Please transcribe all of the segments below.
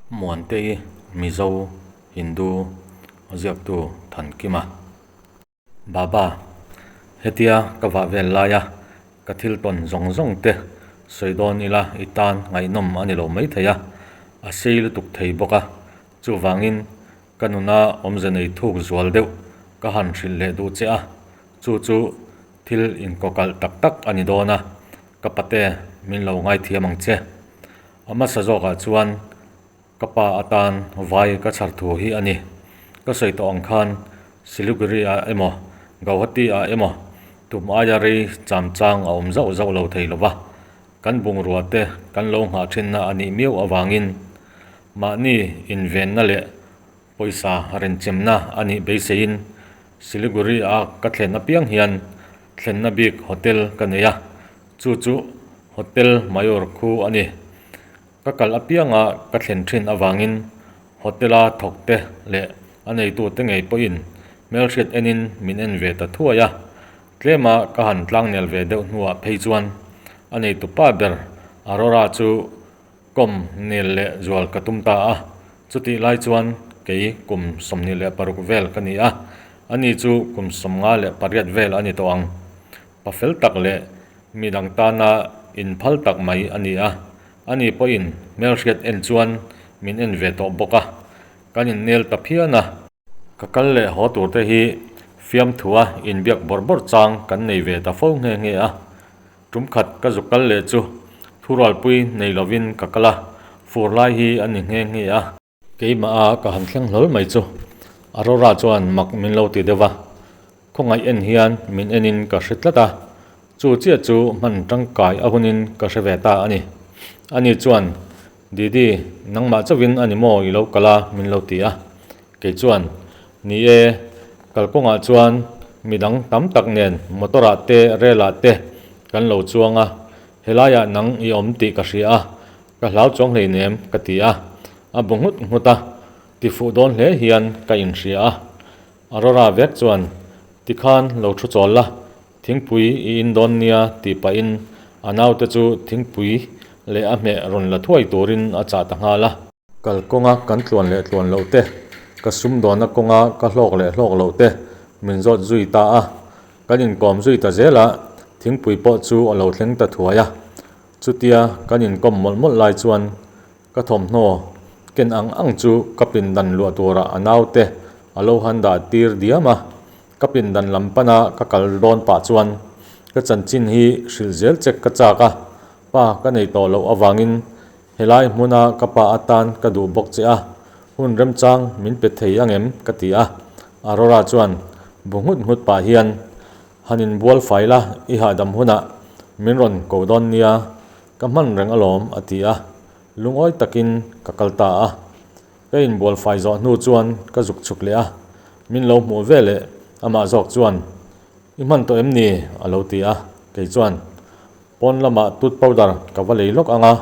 Muantei Mizo Hindu ziaktu Thankima. Baba, hetia ka vah vel laia ka thil tawn zawng zawng te sawi dawn ila i tan ngaihnawm a ni lo maithei a, a sei lutuk thei bawk a, chuvangin ka nuna awmze nei thuk zual deuh ka han hrilh leh duh che a, chu chu thil inkawkalh tak tak a ni dawn a, ka pate min lo ngaithiam ang che. A hmasa zawkah chuan ka pa atan vai ka chhar thu hi a ni. Ka sawi tawh ang khan Siliguri ah emaw Gauhati ah emaw tum aia rei cham chang a awm zauh zauh lo thei lo va, kan bungrua te kan lo nghah thinna a nih miau avangin mahni invenna leh pawisa renchemna a nih beiseiin Siliguri a ka thlen apiang hian thlenna bik hotel ka nei a. Chu chu Hotel Mayur khu a ni. Ka kal apianga ka thlen thin avangin Hotel-a thawkte leh a neitute ngei pawhin hmelhriat enin min en ve ta thuai a. Tlema ka han tlangnel ve deuh hnuah phei chuan a neitupa ber Aurora chu kawm nel leh zual ka tum ta a. Chutih lai chuan kei kum 26 vel ka ni a, ani chu kum 58 vel a ni tawh ang. Pa fel tak leh mi dang tana inphal tak mai a ni a, ani pawhin hmelhriat en chuan min en ve tawh bawk a, kan innel ta phian a. Ka kal leh haw tur te hi fiamthua inbiak bawrh bawrh chang kan nei ve ta fo nghe nghe a, tum khat ka zuk kal leh chu thurualpui nei lovin ka kal a, fur lai hi a ni nghe nghe a. Keimah a ka han thleng hlawl mai chu Aurora chuan mak min lo ti deuh a, khawngaih en hian min enin ka hre tlat a, chu chiah chu hman tangkai a hunin ka hre ve ta a ni. Ani chuan, Didi, nangmah chauhin a ni maw i lo kal a? min lo ti a. Kei chuan, Ni e, kalkawngah chuan midang tam tak nen motor ah te rel ah te kan lo chuang a, helaiah nang i awm tih ka hria a, Ka hlau chuang hleinem ka ti a, a bu nghut nghut a, ti fuh dawn hle hian ka inhria a. Aurora vek chuan, Tikhan lo thu chawl la, thingpui i in dawn nia tih pahin a naute chu thingpui leh a hmeh rawn la thuai turin a chah ta nghal a. Kalkawnga kan tluan leh tluan loh te, ka sumdawnna kawnga ka hlawk leh hlawk loh te min zawt zui ta a. Kan inkawm zui ta zel a, thingpui pawh chu a lo thleng ta thuai a. Chutia kan inkawm mawlh mawlh lai chuan ka thawmhnaw ken ang ang chu ka pindan luah turah a naute a lo han dah tir diam a, ka pindan lam pana ka kal dawn pah chuan ka chanchin hi hrilh zel che ka chak a, pa ka nei tawh loh avangin helai hmuna ka pa atan ka duh bawk che a, hun remchang min pe thei angem ka ti a, Aurora chuan bu nghut nghut pah hian Han inbual fai la, i hahdam hunah min rawn ko dawn nia, ka hman reng alawm a ti a, lungawi takin ka kal ta a. Ka inbual fai zawh hnu chuan ka zuk chhuk leh a, min lo hmuh ve leh amah zawk chuan, I hman tawh em ni? a lo ti a, kei chuan, Pawn lamah tooth powder ka va lei lawk ang a,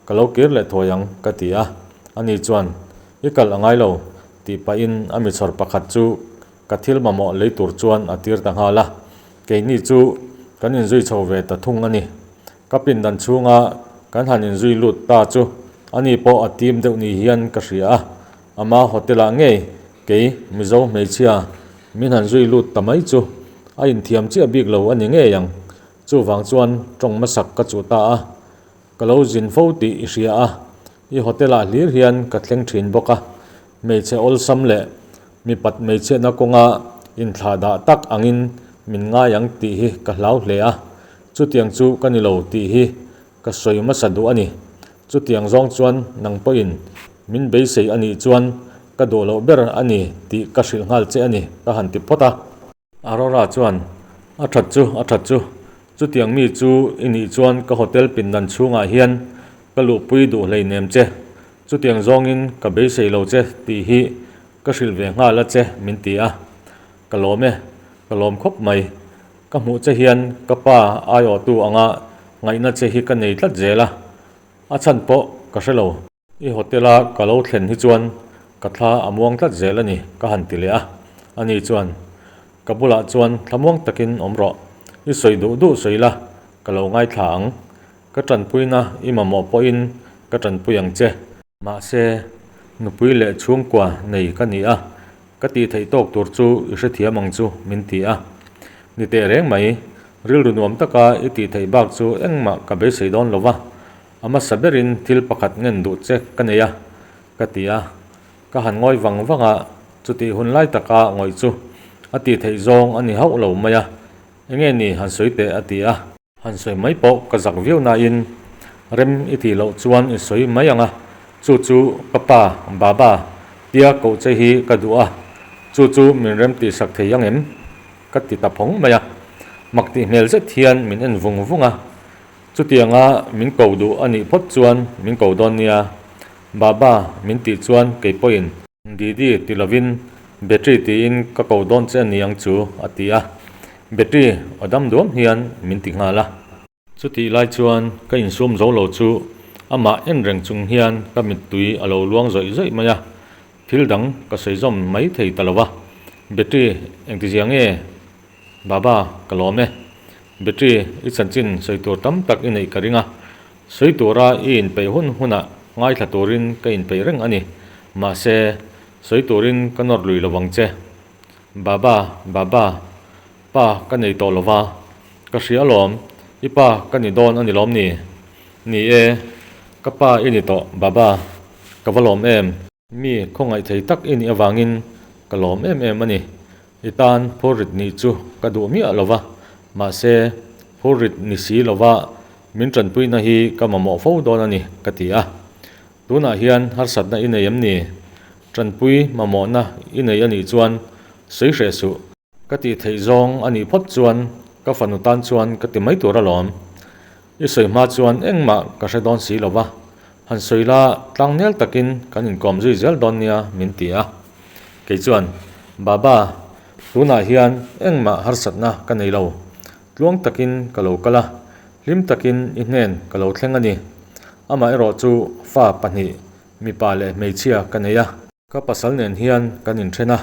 ka lo kir leh thuai ang ka ti a, ani chuan, I kal a ngai lo tih pahin a michhawr pakhat chu Ka thil mamawh lei tur chuan a tir ta nghal a, keini chu kan inzui chho ve ta thung a ni. Ka pindan chhunga kan han inzui lut ta chu ani pawh a tim deuh ni hian ka hria a, ama hotel ah ngei kei Mizo hmeichhia min han zui lut ta mai chu a inthiam chiah bik lo a ni ngei ang. Chuvang chuan tawng hmasak ka chuh ta a, ka lo zin fo tih i hria a, i hotel ah hlir hian ka thleng thin bawk a, Hmeichhe awlsam leh mipat hmeichhiatna kawnga inthlah dah tak angin min ngai ang tih hi ka hlau hle a, chutiang chu ka ni lo tih hi ka sawi hmasa duh a ni. Chutiang zawng chuan nang pawhin min beisei a nih chuan ka duh loh ber a ni tih ka hrilh nghal che a ni ka han ti phawt a. Aurora chuan, A that chu, a that chu. Chutiang mi chu i nih chuan ka hotel pindan chhungah hian ka luhpui duh hleinem che. Chutiang zawngin ka beisei lo che tih hi ka hrilh ve nghal a che, min ti a. Ka lawm e, ka lawm khawp mai. Ka hmuh che hian ka pa aiawhtu anga ngaihna che hi ka nei tlat zel a, a chhan pawh ka hre lo. I hotel a ka lo thlen hi chuan ka thla a muang tlat zel a ni ka han ti leh a, ani chuan ka bulah chuan thlamuang takin awm rawh, i sawi duh duh sawi la ka lo ngaithla ang, ka tanpuina i mamawh pawhin ka tanpui ang che. Mahse, Nupui leh chhungkua nei ka ni a, ka tih theih tawk tur chu i hrethiam ang chu, min ti a. Ni teh reng mai, rilru nuam taka i tih theih bak chu engmah ka beisei dawn lo va, a hmasa berin thil pakhat ngen duh che ka nei a, ka ti a. Ka han ngawi vang vang a, chutih hun lai taka ngawih chu a tih theih zawng a ni hauh lo mai a, enge ni han sawi teh a ti a. Han sawi mai pawh ka zak viau nain rem i tih loh chuan i sawi mai ang a, chu chu ka pa, Baba, tia koh che hi ka duh a, chu chu min rem tihsak thei ang em? Ka ti ta phawng mai a, mak tih hmel zet hian min en vung vung a, chutianga min ko duh a nih phawt chuan min ko dawn nia, Baba, min tih chuan kei pawhin. Didi ti lovin Betty tiin ka ko dawn che a ni ang chu, a ti a. Betty aw dam duam hian min ti nghal a. Chutih lai chuan ka insum zo lo chu amah en reng chung hian ka mittui a lo luang zawih zawih mai a, thil dang ka sawi zawm mai thei ta lo va. Betty, engtizia nge? Baba, ka lawm e. Betty, i chanchin sawi tur tam tak i neih ka ring a, Sawi tura i inpeih hun hunah ngaithla turin ka inpeih reng a ni. Mahse, sawi turin ka nawr lui lo vang che. Baba, Baba, pa ka nei tawh lo va, ka hria alawm, i pa ka ni dawn a ni lawm ni? Ni e, ka pa i ni tawh, Baba, ka va lawm em? Mi khawngaih thei tak i nih avangin ka lawm em em a ni. I tan phurrit nih chu ka duh miah lo va, mahse phurrit ni si lova min tanpuina hi ka mamawh fo dawn a ni, ka ti a. Tunah hian harsatna i nei em ni? Tanpui mamawhna i nei a nih chuan sawi hreh suh. Ka tih theih zawng a nih phawt chuan ka fanu tan chuan ka ti mai tur alawm. I sawi hma chuan engmah ka hre dawn si lo va, han sawi la tlangnel takin kan inkawm zui zel dawn nia min ti a. Kei chuan, Baba, tunah hian engmah harsatna ka nei lo. Tluang takin ka lo kal a, hlim takin i hnen ka lo thleng a ni. Amaherawh chu fa pahnih, mipa leh hmeichhia ka nei a. Ka pasal nen hian kan inthen a,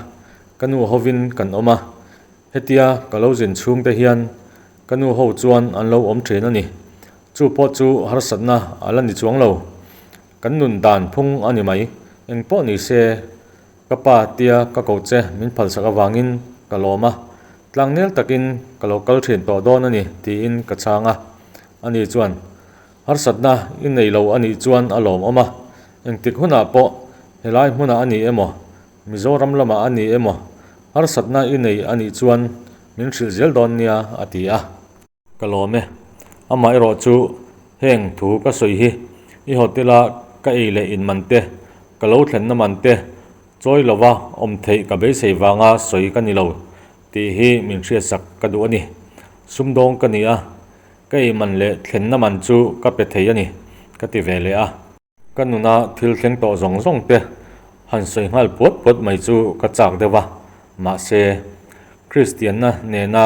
ka nu hovin kan awm a, hetia ka lo zin chhung te hian ka nu ho chuan an lo awm thin a ni. Chu pawh chu harsatna a la ni chuang lo. Kan nun dan phung a ni mai. Eng pawh ni se, ka pa tia ka ko che min phalsak avangin ka lawm a, tlangnel takin ka lo kal thin tawh dawn a ni tiin ka chhang a. Ani chuan, Harsatna i nei lo a nih chuan a lawmawm a, engtik hunah pawh helai hmunah a ni emaw, Mizoram lamah a ni emaw, harsatna i nei a nih chuan min hrilh zel dawn nia a ti a. Ka lawm e. Amah erawh chu heng thu ka sawi hi i hotel-a ka ei leh in man te, ka lo thlenna man te chawi lova awm theih ka beisei vanga sawi ka ni lo tih hi min hriatsak ka duh a ni. Sumdawng ka ni a, Ka ei man leh thlenna man chu ka pe thei a ni, ka ti ve leh a. Ka nuna thil thleng tawh zawng zawng te han sawi nghal puat puat mai chu ka chak deuh a, mahse, Kristianna nena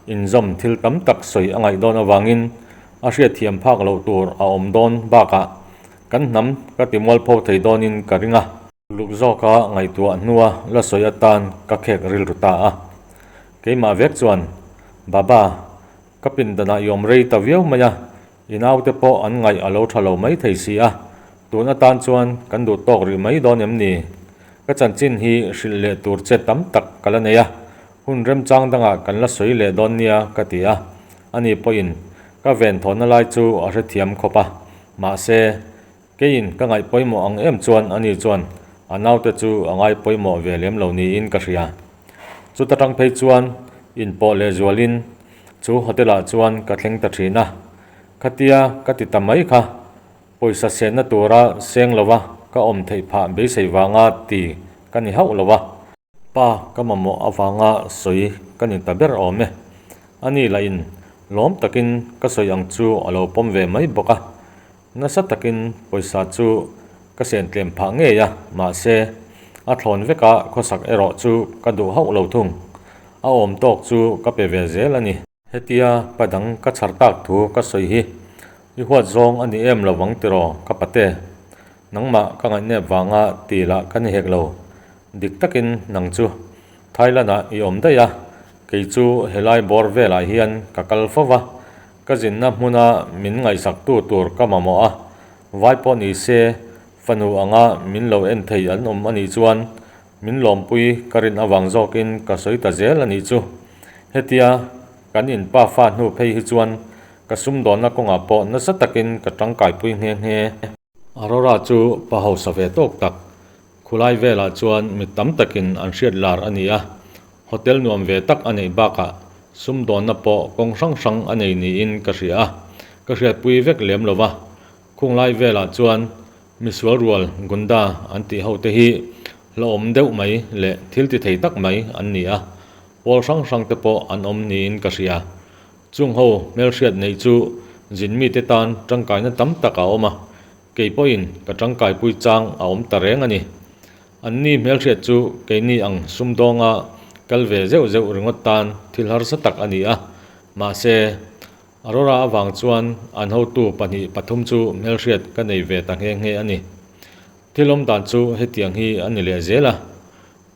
inzawm thil tam tak sawi a ngaih dawn avangin a hriatthiam phak loh tur a awm dawn bakah kan hnam ka ti mualpho thei dawnin ka ring a. Luk zawka ngaihtuah hnua la sawi atan ka khek rilru ta a. Keimah vek chuan, Baba, Ka pindanah i awm rei ta viau mai a, i naute pawh an ngaih a lo tha lo mai thei si a, tun atan chuan kan duh tawk rih mai dawn em ni? Ka chanchin hi hrilh leh tur che tam tak ka la nei a, hun remchang dangah kan la sawi leh dawn nia ka ti a, ani pawhin ka venthawhna lai chu a hrethiam khawp a, mahse, keiin ka ngaih pawimawh ang em chuan ani chuan a naute chu a ngai pawimawh ve lem lo niin ka hria. Chuta tang phei chuan inpawh leh zualin Chu hotel ah chuan ka thleng ta thin a, khatia ka ti ta mai kha, pawisa senna tura seng lova ka awm theih phah beisei vanga ti ka ni hauh lo a. Pa ka mamawh avanga sawi ka ni ta ber awm e. Ani lah in lawm takin ka sawi ang chu a lo pawm ve mai bawk a, nasa takin pawisa chu ka sen tlem phah ngei a, mahse a thlawn veka khawsak erawh chu ka duh hauh lo thung. A awm tawk chu ka pe ve zel a ni. Hetia pa dang ka chhar tak thu ka sawi hi i huat zawng a ni em lo vang tiraw ka pate? Nangmah ka ngaihnep vanga ti lah ka ni hek lo. Dik takin nang chu Thailand ah i awm daih a, kei chu helai bawr velah hian ka kal fo va, ka zinna hmuna min ngaihsaktu tur ka mamawh a, vai pawh ni se. Fanu anga min lo en thei an awm a nih chuan min lawmpui ka rin avang zawkin ka sawi ta zel a nih chu. Hetia kan in pa fa hnu phei hi chuan ka sumdawnna kawngah pawh nasa takin ka tangkaipui nghe nghe. Aurora chu pa hausa ve tawk tak, khulai velah chuan mi tam takin an hriat lar a ni a, hotel nuam ve tak a neih bakah sumdawnna pawh kawng hrang hrang a nei niin ka hria a, ka hriatpui vek lem lo va. Khunglai velah chuan misual rual Gunda an tih ho te hi hlauhawm deuh mai leh thil ti thei tak mai an ni a, pawl hrang hrang te pawh an awm niin ka hria. Chung ho hmelhriat neih chu zin mite tan tangkaina tam tak a awm a, kei pawhin ka tangkaipui chang a awm ta reng a ni. Anni hmelhriat chu keini ang sumdawnga kal ve zeuh zeuh ringawt tan thil harsa tak a ni a, mahse, Aurora avang chuan an hotu pahnih pathum chu hmelhriat ka nei ve ta nghe nghe a ni. Thil awm dan chu hetiang hi a ni leh zel a.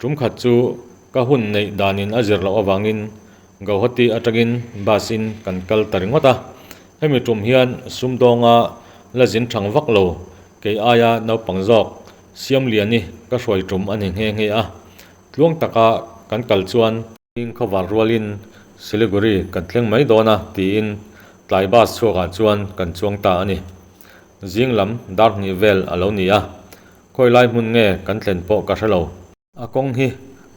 Tum khat chu ka hun neih danin a zir loh avangin Gauhati atangin bus in kan kal ta ringawt a. Hemi tum hian sumdawnga la zin thang vak lo kei aia naupang zawk Siamliani ka hruai tum a ni nghe nghe a. Tluang taka kan kal chuan. Ing khawvar rualin Siliguri kan thleng mai dawn a tiin tlai bus chhuakah chuan kan chuang ta a ni. Zing lam dar hnih vel a lo ni a, khawi lai hmun nge kan thlen pawh ka hre lo. A kawng hi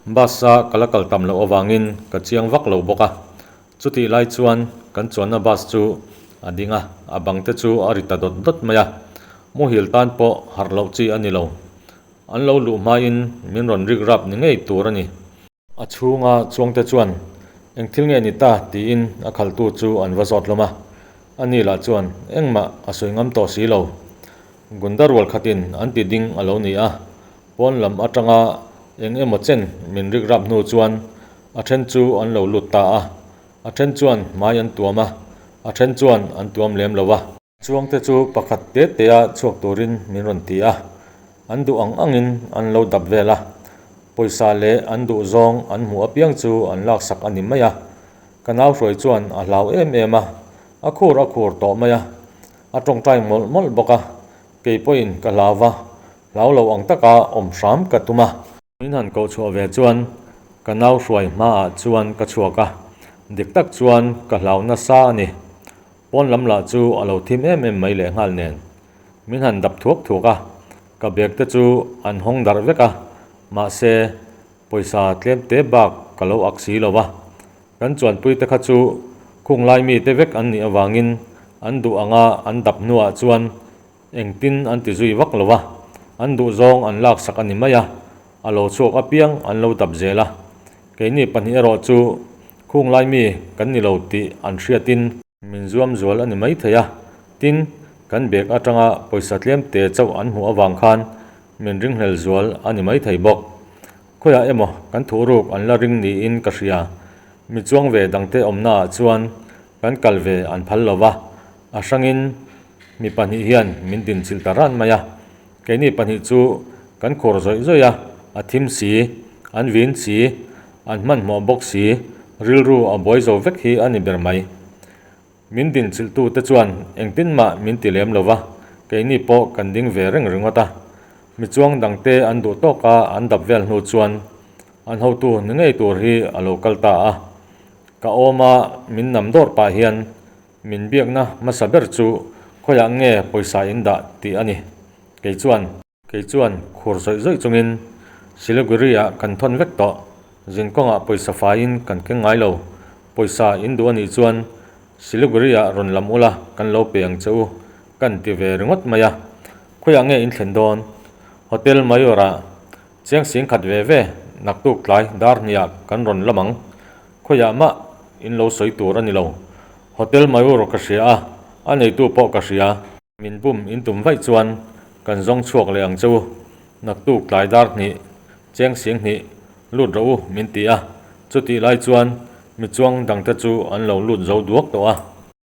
bus a ka la kal tam loh avangin ka chiang vak lo bawk a, chutih lai chuan kan chuanna bus chu a ding a, a bang te chu a ri ta dawt dawt mai a, muhil tan pawh harh loh chi a ni lo. An lo luh hmain min rawn rik rap ni ngei tur a ni. A chhunga chuangte chuan, Eng thil nge ni ta? tiin a khaltu chu an va zawt hlawm a. Ani lah chuan engmah a sawi ngam tawh si lo. Gunda rual khatin an ti ding a lo ni a, pawn lam atanga eng emaw chen min rik rap hnu chuan a then chu an lo lut ta a, a then chuan hmai an tuam a, a then chuan an tuam lem lo a. Chuangte chu pakhat te te a chhuak turin min rawn ti a, an duh ang angin an lo dap vel a, pawisa leh an duh zawng an hmuh apiang chu an laksak a ni mai a. Ka nau hruai chuan a hlau em em a, a khur a khur tawh mai a, a tawngtai mawlh mawlh bawk a, kei pawhin ka hlau va, hlau lo ang taka awm hram ka tum a. Min han koh chhuah ve chuan ka nau hruai hmaah chuan ka chhuak a, dik tak chuan ka hlau nasa a ni. Pawn lam lah chu a lo thim em em mai lehnghal nen. Min han dap thuak thuak a, ka bag te chu an hawng darh vek a, mahse pawisa tlem te bak ka lo ak si lo va. Kan chuanpui te kha chu khung lai mi te vek an nih avangin an duh anga an dap hnuah chuan Engtin an ti zui vak lo va, an duhzawng an laksak a ni mai a, a lo chhuak apiang an lo dap zel a. Keini pahnih erawh chu khung lai mi kan ni lo tih an hriatin min zuam zual a ni mai thei a, tin, kan bag atanga pawisa tlem te chauh an hmuh avang khan min ringhlel zual a ni mai thei bawk. Khawiah emaw kan thuhruk an la ring niin ka hria, mi chuang ve dangte awmnaah chuan kan kal ve an phal lo va, a hrangin Mi pahnih hian min dinchilh ta ran mai a, keini pahnih chu kan khur zawih zawih a, a thim si, an vin si, an hmanhmawh bawk si, rilru a buai zo vek hi a ni ber mai. Min dinchilhtute chuan engtin mah min ti lem lo va, keini pawh kan ding ve reng ringawt a. Mi chuang dangte an duh tawk a, an dap vel hnu chuan an hotu ni ngei tur hi a lo kal ta a. Ka awm a, min nam dawr pah hian Min biakna hmasa ber chu khawiah nge pawisa in dah tih a ni. Kei chuan. Kei chuan khur zawih zawih chungin Siliguri-ah kan thawn vek tawh. Zin kawngah pawisa faiin kan keng ngai lo. Pawisa in duh a nih chuan Siliguri-ah rawn lam ula kan lo pe ang che u kan ti ve ringawt mai a. Khawiah nge in thlen dawn? Hotel Mayur-ah chiang sing khat ve ve naktuk tlai dar hniah kan rawn lam ang. Khawiah mah in lo sawi tur a ni lo. Hotel Mayur ka hria a, a neitu pawh ka hria. Min bum in tum vaih chuan kan zawng chhuak leh ang che u. Naktuk tlai dar hnih, cheng sing hnih, lut rawh u min ti a. Chutih lai chuan mi chuang dangte chu an lo lut zo duak tawh a.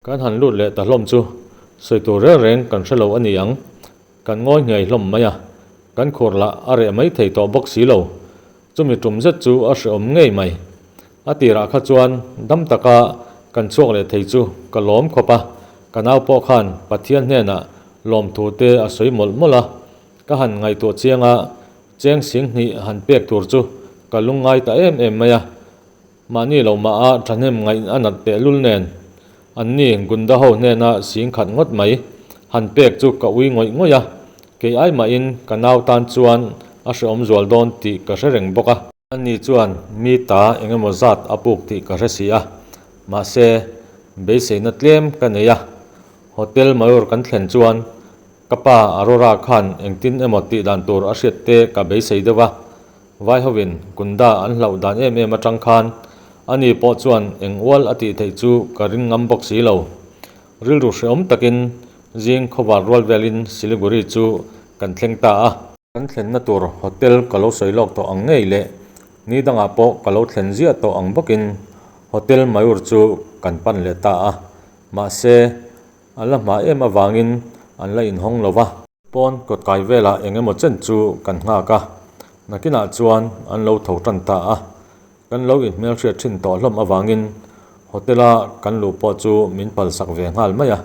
Kan han lut leh ta hlawm chu sawi tur reng reng kan hre lo a ni ang. Kan ngawi hniai hlawm mai a, kan khur lah a reh mai thei tawh bawk si lo. Chumi tum zet chu a hrehawm ngei mai. A tirah kha chuan dam taka kan chhuak leh thei chu ka lawm khawp a, ka nau pawh khan Pathian hnenah lawmthu te a sawi mawlh mawlh a. Ka han ngaihtuah chiang a, cheng 2000 han pek tur chu ka lungngai ta em em mai a. Mahni lo mah a thahnem ngaih a nat tehlul nen, anni Gunda ho hnena 10,000 ngawt mai han pek chu ka ui ngawih ngawih a, kei ai mahin ka nau tan chuan a hrehawm zual dawn tih ka hre reng bawk a. Ani chuan mi ta eng emaw zat a puk tih ka hre si a, mahse beiseina tlem ka nei a. Hotel Mayur kan thlen chuan ka pa Arora khan engtin emaw tih dan tur a hriat te ka beisei deuh a. Vai hovin Gunda an hlauh dan em em atang khan ani pawh chuan eng ual a tih theih chu ka ring ngam bawk si lo. Rilru hrehawm takin zing khawvar rual velin Siliguri chu kan thleng ta a. Kan thlenna tur hotel ka lo sawi lawk tawh ang ngei leh ni dangah pawh ka lo thlen ziah tawh ang bawkin Hotel Mayur chu kan pan leh ta a. Mahse, a la hma em avangin an la inhawng lo va. Pawn kawtkai velah eng emaw chen chu kan nghak a, nakinah chuan an lo tho tan ta a. Kan lo inhmelhriat thin tawh hlawm avangin hotel-a kan luh pawh chu min palsak ve nghal mai a.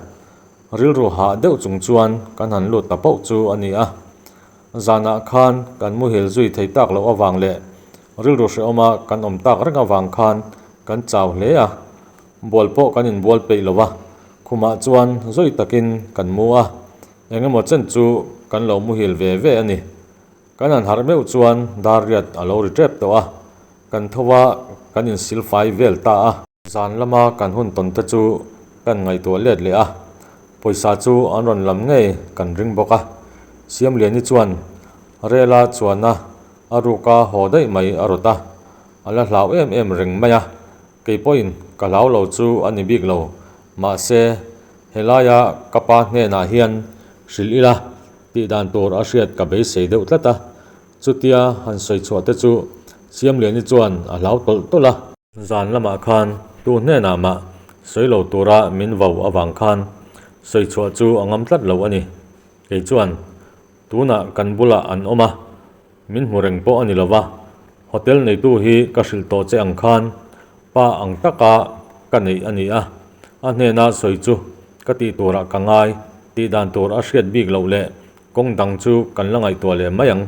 Rilru hah deuh chung chuan kan han lut ta pauh chu a ni a. Zanah khan kan muhil zui thei tak loh avang leh rilru hrehawma kan awm tak reng avang khan kan chau hle a. Bual pawh kan inbual peih lo va, khumah chuan zawi takin kan mu a. Eng emaw chen chu kan lo muhil ve ve a ni. Kan han harh meuh chuan dar riat a lo ri tep tawh a, kan tho a, kan insilfai vel ta a. Zan lama kan hun tawn te chu kan ngaihtuah let leh a, pawisa chu an rawn lam ngei kan ring bawk a. Siamliani chuan rela chuana a ruka haw daih mai a rawt a, a la hlau em em reng mai a. Kei pawhin ka hlau lo chu a ni bik lo, mahse helaia ka pa hnenah hian hrilh ila tih dan tur a hriat ka beisei deuh tlat a, chutia han sawi chhuah te chu Siamliani chuan a hlau tawlh tawlh a. Zan lamah khan tu hnenah mah sawi lo tura min vau avang khan sawi chhuah chu a ngam tlat lo a ni. Kei chuan tunah kan bulah an awm a, Min hmu reng pawh a ni lova, hotel neitu hi ka hrilh tawh che ang khan pa ang taka ka neih a ni a, a hnena sawi chu ka tih turah ka ngai, tih dan tur a hriat bik loh leh kawng dang chu kan la ngaihtuah leh mai ang,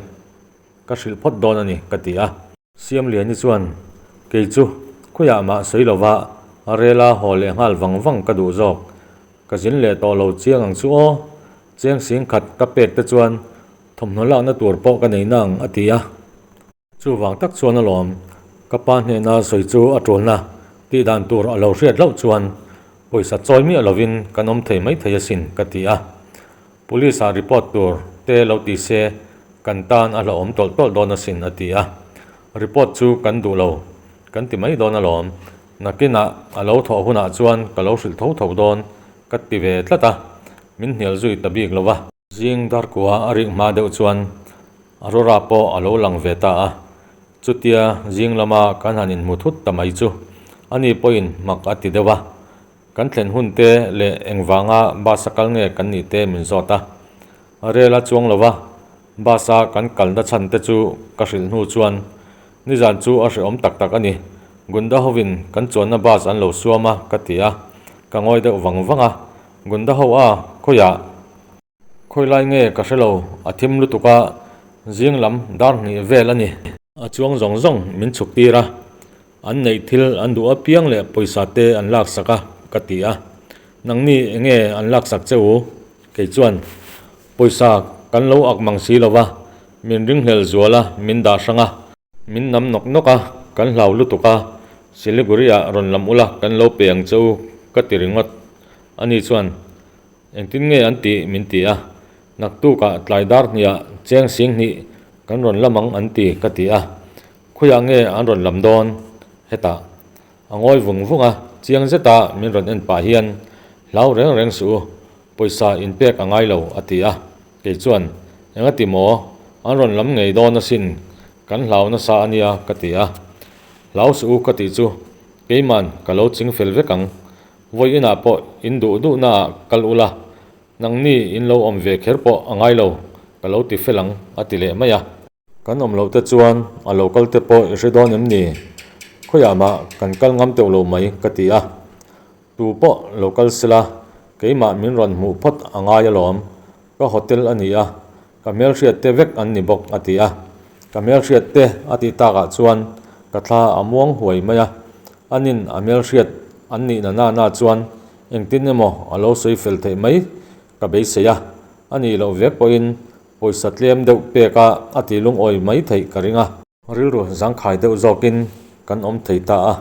ka hrilh phawt dawn a ni ka ti a. Siamliani chuan kei chu khawiah mah sawi lova rela haw leh nghal vang vang ka duh zawk, ka zin leh tawh lo chiang ang chu aw, cheng 10,000 ka pek te chuan Thawmhnaw lakna tur pawh ka nei nang, a ti a. Chuvang tak chuan alawm, ka pa hnena sawi chu a tulna tih dan tur a lo hriat loh chuan pawisa chawi miah lovin kan awm thei mai thei asin, ka ti a. Police ah report tur te lo ti se kan tan a hlauhawm tawlh tawlh dawn asin, a ti a. Report chu kan duh lo, kan ti mai dawn alawm. Nakinah a lo thawh hunah chuan ka lo hrilh tho tho dawn, ka ti ve tlat a. Min hnial zui ta bik lo va. Zing darkua a rik hma deuh chuan Aurora pawh a lo lang ve ta a, chutia zing lama kan han inhmu thut ta mai chu ani pawhin mak a ti deuh a, kan thlen hun te leh engvanga bus a kal nge kan nih te min zawt a, rel a chuang lo va, bus a kan kalna chhan te chu ka hrilh hnu chuan nizan chu a hrehawm tak tak a ni, Gunda hovin kan chuanna bus an lo suam a ka ti a, ka ngawi deuh vang vang a, Gunda ho a khawiah? Khawi lai nge ka hre lo, a thim lutuk a, zing lam dar hnih vel a ni. A chuang zawng zawng min chhuk tir a, an neih thil an duh apiang leh pawisa te an laksak a, ka ti a. Nangni enge an laksak che u? Kei chuan, Pawisa kan lo ak mang si lo va, min ringhlel zual a, min dah hrang a. Min nam nawk nawk a, kan hlau lutuk a, Siliguri-ah rawn lam ula kan lo pe ang che u, ka ti ringawt. Ani chuan, Engtin nge an tih min ti a, naktukah tlai dar hniah cheng 2000 kan rawn lam ang an ti ka ti a, khawiah nge an rawn lam dawn? Hetah. A ngawi vung vung a, chiang zeta min rawn en pah hian, Hlau reng reng suh u, pawisa inpek a ngai lo a ti a, kei chuan, Engati maw? An rawn lam ngei dawn asin, kan hlau nasa a nia ka ti a. Hlau suh u ka tih chu, keiman ka lo ching fel vek ang, Vawi inah pawh in duh duhna ah kal ula, nangni in lo awm ve kher pawh a ngai lo, ka lo ti fel ang, a ti leh mai a. Kan awm loh te chuan a lo kal te pawh i hre dawn em ni? Khawiah mah kan kal ngam teuh lo mai, ka ti a. Tu pawh lo kal sela, keimah min rawn hmuh phawt a ngai alawm, ka hotel a ni a, Ka hmelhriat te vek an ni bawk, a ti a. Ka hmelhriat te a tih takah chuan ka thla a muang huai mai a. Anin a hmelhriat an nih na na na chuan engtin emaw a lo sawi fel theih mai ka beisei a. A nih loh vek pawhin pawisa tlem deuh pek a a ti lungawi mai theih ka ring a. Rilru zangkhai deuh zawkin kan awm thei ta a,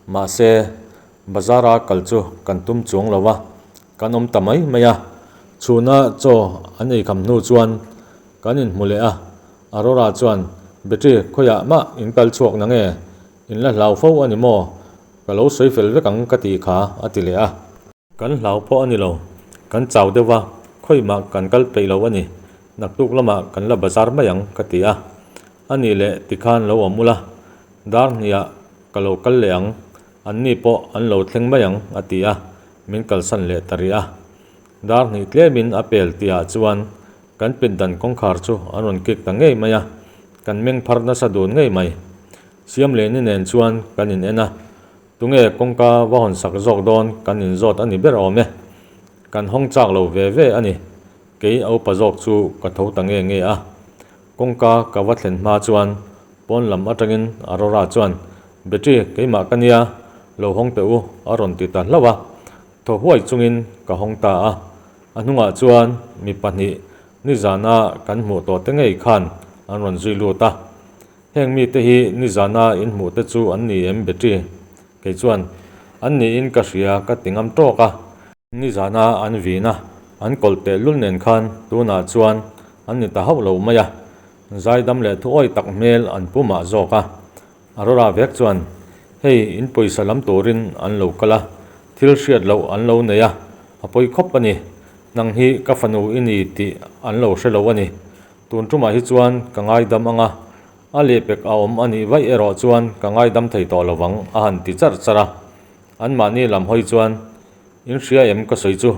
mahse bazara kal chu kan tum chuang lo a, kan awm ta mai mai a. Chhuna chaw an ei kham hnu chuan kan inhmu leh a, Aurora chuan, Betty, khawiah mah in kal chhuak na nge? In la hlau fo a ni maw? Ka lo sawi fel vek ang ka tih kha, a ti leh a. Kan hlau pawh a ni lo, kan chau deuh a, khawimah kan kal peih lo a ni, naktuk lamah kan la bazar mai ang ka ti a. A nih leh tikhan lo awm ula, dar hniah ka lo kal leh ang, anni pawh an lo thleng mai ang a ti a, min kalsan leh ta rih a. Dar hnih tlemin a pel tihah chuan kan pindan kawngkhar chu an rawn kik ta ngei mai a, kan meng phar nasa dun ngei mai. Siamleni nen chuan kan in en a. Tunge kawngka va hawn sak zawk dawn kan inzawt a ni ber awm e. Kan hawng chak lo ve ve a ni. Kei a upa zawk chu ka tho ta nge nge a. Kawngka ka va thlen hma chuan pawn lam atangin Aurora chuan, Betty, keimah ka nia, lo hawng teh u, a rawn ti ta hlauh a. Thaw huai chungin ka hawng ta a. A hnungah chuan mi pahnih nizana kan hmuh tawh te ngei khan an rawn zui lut a. Heng mite hi nizana in hmuh te chu an ni em Betty? Kei chuan, An niin ka hria ka ti ngam tawk a. Nizana an vin a, an kawlh teh lul nen khan tunah chuan an ni ta hauh lo mai a. Zaidam leh thuawi tak hmel an pu mah zawk a. Aurora vek chuan, Hei in pawisa lam turin an lo kal a, thil hriat loh an lo nei a, a pawi khawp a ni. Nang hi ka fanu i ni tih an lo hre lo a ni. Tun tumah hi chuan ka ngaidam ang a, a lehpek a awm a nih vaih erawh chuan ka ngaidam thei tawh lo vang, a han ti charh charh a. Anmahni lam hawi chuan, In hria em ka sawi chu,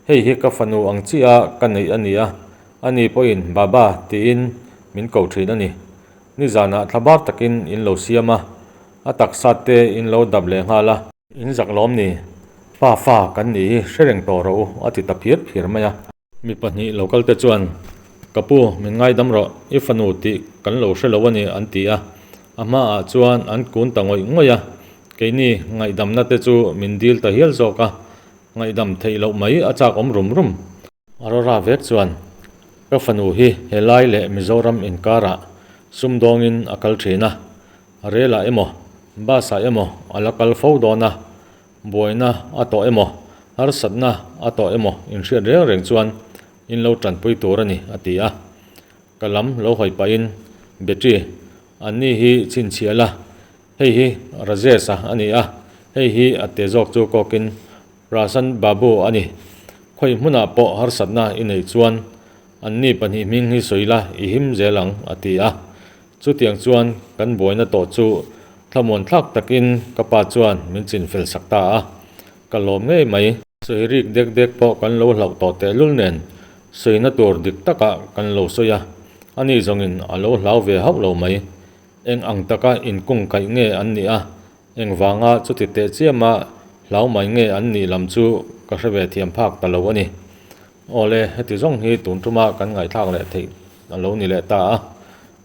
hei hi ka fanu ang chiah a ka neih a ni a, ani pawhin Baba tiin min ko thin a ni. Nizanah thlabar takin in lo siam a, a taksa te in lo dap leh nghal a. In zak lawm ni, pa fa kan nih hi hre reng tawh rawh u, a ti ta phir phir mai a. Mi pahnih lo kal te chuan, Ka pu, min ngaidam rawh, i fanu tih kan lo hre lo a ni, an ti a. A hmaah chuan an kun ta ngawih ngawih a, keini ngaihdamna te chu min dil ta hial zawk a, ngaihdam theih loh mai a chak awm rum rum. Aurora vek chuan, Ka fanu hi helai leh Mizoram inkarah sumdawngin a kal thin a, relah emaw, bus-ah emaw a la kal fo dawn a, Buaina a tawh emaw, harsatna a tawh emaw inhriat reng reng chuan in lo tanpui tur a ni, a ti a. Ka lam lo hawi pahin, Betty, anni hi chhinchhiah la, hei hi Rajesh-a a ni a, hei hi a te zawk chu kawkin Prasan Babu a ni. Khawi hmunah pawh harsatna i neih chuan anni pahnih hming hi sawi la, i him zel ang, a ti a. Chutiang chuan kan buaina tawh chu thlamuan thlak takin ka pa chuan min chin fel sak ta a, ka lawm ngei mai. Sawi rik dek dek pawh kan lo hlauh tawh tehlul nen sawina tur dik takah kan lo sawi a, ani zawngin a lo hlau ve hauh lo mai. Eng ang taka inkung kaih nge an nih a, engvanga chuti teh chiama hlau mai nge an nih lam chu ka hre ve thiam phak ta lo a ni. Awle, heti zawng hi tun tuma kan ngaihthlak leh theih a lo ni leh ta a,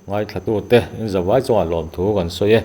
ngaithlatute in zavai chungah lawmthu kan sawi e.